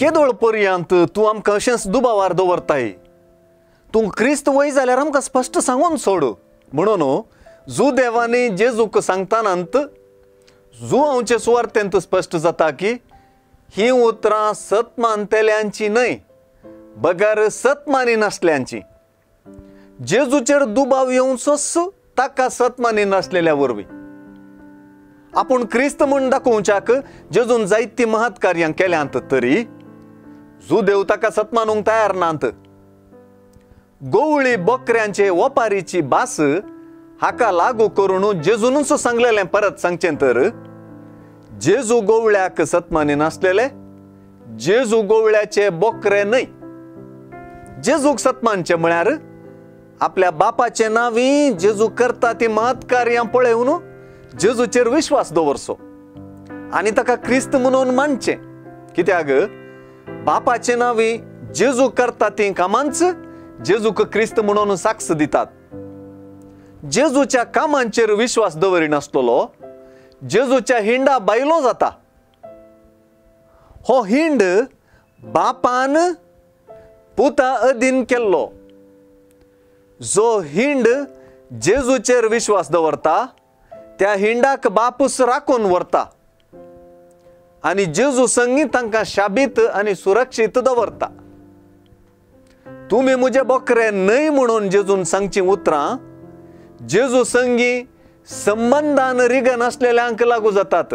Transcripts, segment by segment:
केदोळ पर्यंत तूं आमकां अशेंच दुबावार दवरताय? तूं क्रिस्त वय जाल्यार आमकां स्पश्ट सांगून सोड. म्हणून जुदेवांनी जेजूक सांगतानांत जुआंवचे सुवार्तेंत स्पश्ट जाता की ही उतरां सत मानतेल्यांची न्हय बगर सत मानी नासल्यांची. जेजूचेर दुबाव येवचोच ताका सत मानी नासलेल्या वरवीं. आपूण क्रिस्त म्हूण दाखोवच्याक जेजून जायतीं महत् कार्यां केल्यांत तरी जुदेव ताका सत मानूंक तयार नात. गोवळी बोकऱ्यांचे ओपारीची भास हाका लागू करून जेजूनच सांगलेलें परत सांगचें तर जेजू गोवळ्याक सतमानी नासलेले, जेजू गोवळ्याचे बोकरे न्हय. जेजूक सतमानचें म्हळ्यार आपल्या बापाचे नांवी जेजू करता ती महत् कार्यां पळोवन जेजूचेर विश्वास दवरचो आनी ताका क्रिस्त म्हणून मानचें. कित्याक बापाचे नांवी जेजू करता ती कामांच जेजूक क्रिस्त म्हणून साक्ष दितात. जेजूच्या कामांचेर विश्वास दवरिनासलेलो जेजूच्या हिंडा बायलो जाता. हो हिंड बापान पुता अधीन केल्लो. जो हिंड जेजूचेर विश्वास दवरता त्या हिंडाक बापूस राखून व्हरता आनी जेजू संगी तांकां शाबीत आनी सुरक्षीत दवरता. तुमी म्हजे बोकरे न्हय म्हणून जेजून सांगचीं उतरां जेजू संगी संबंदान रिगन आसलेल्यांक लागू जातात.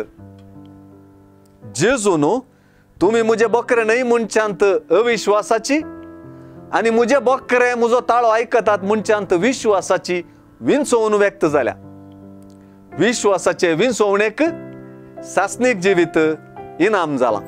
जेजून तुमी म्हजे बोकरे न्हय म्हणच्यांत अविश्वासाची आनी म्हजे बोकरे म्हजो ताळो आयकतात म्हणच्यांत विश्वासाची विंचोवन व्यक्त जाल्या. विश्वासाचे विंचोवणेक सासणीक जिवीत इनाम जालां.